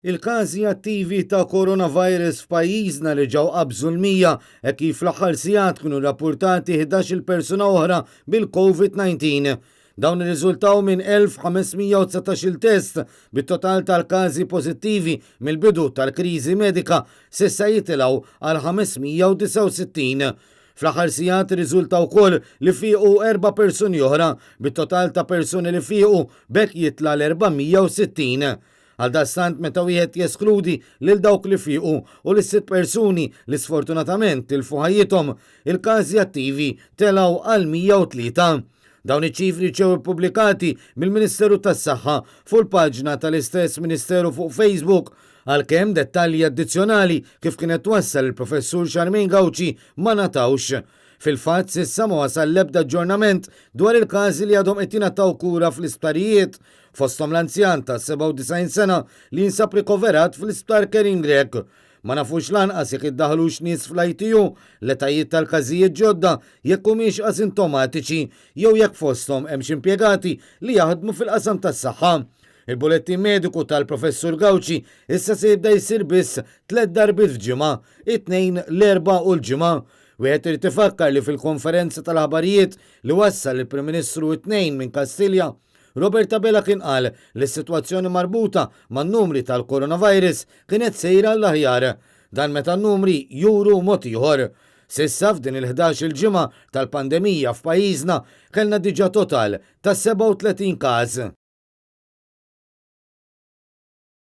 Il-każi attivi ta' coronavirus f'pajjiżna reġgħu qabżu l-100 hekk kif fl-aħħar sigħat kienu rrappurtati 11-il persuna oħra bil-COVID-19. Dawn irriżultaw minn 1,519-il test, bit-total tal-każi pożittivi mill-bidu tal-kriżi medika s'issa jitilgħu għal 569. Fl-aħħar sigħat irriżulta wkoll li fiequ erba' persuni oħra, bit-total ta' persuni li fiequ b'hekk jitla' l-460. Għaldaqstant meta wieħed jeskludi lil dawk li fiequ u lis-sitt persuni li sfortunatament tilfu ħajjithom, il-każi attivi telgħu għal 103. Dawn iċ-ċifri ġew ippubblikati mill-Ministeru tas-Saħħa fuq il-paġna tal-istess Ministeru fuq Facebook, għalkemm dettalji addizzjonali kif kienet twassal il-Professur Charmaine Gauci ma ngħatawx. Fil-fatt, s'issa ma wasal l-ebda aġġornament dwar il-każi li għadhom qed jingħataw kura fl-isptarijiet, fosthom l-anzjan ta' 97 sena li jinsab rikoverat fl-Isptar Karen Grech. Ma nafux lanqas jekk iddaħħlux nies fl-ITU, l-etajiet tal-każijiet ġodda, jekk humiex asintomatiċi jew jekk fosthom hemmx impjegati li jaħdmu fil-qasam tas-saħħa. Il-bulettin mediku tal-Professur Gauci issa se jibda jsir biss tlett darbiet f'ġimgħa, it-Tnejn, l-Erbgħa u l-Ġimgħa. Wieħed irid ifakkar li fil-konferenza tal-aħbarijiet li wassal il-Prim Ministru it-Tnejn minn Kastilja, Robert Abela kien qal li s-sitwazzjoni marbuta man-numri tal-coronavirus kienet sejra għall-aħjar. Dan meta n-numri juru mod ieħor. S'issa f'din il-ħdax-il ġimgħa tal-pandemija f'pajjiżna kellna diġà total ta' 37 każ.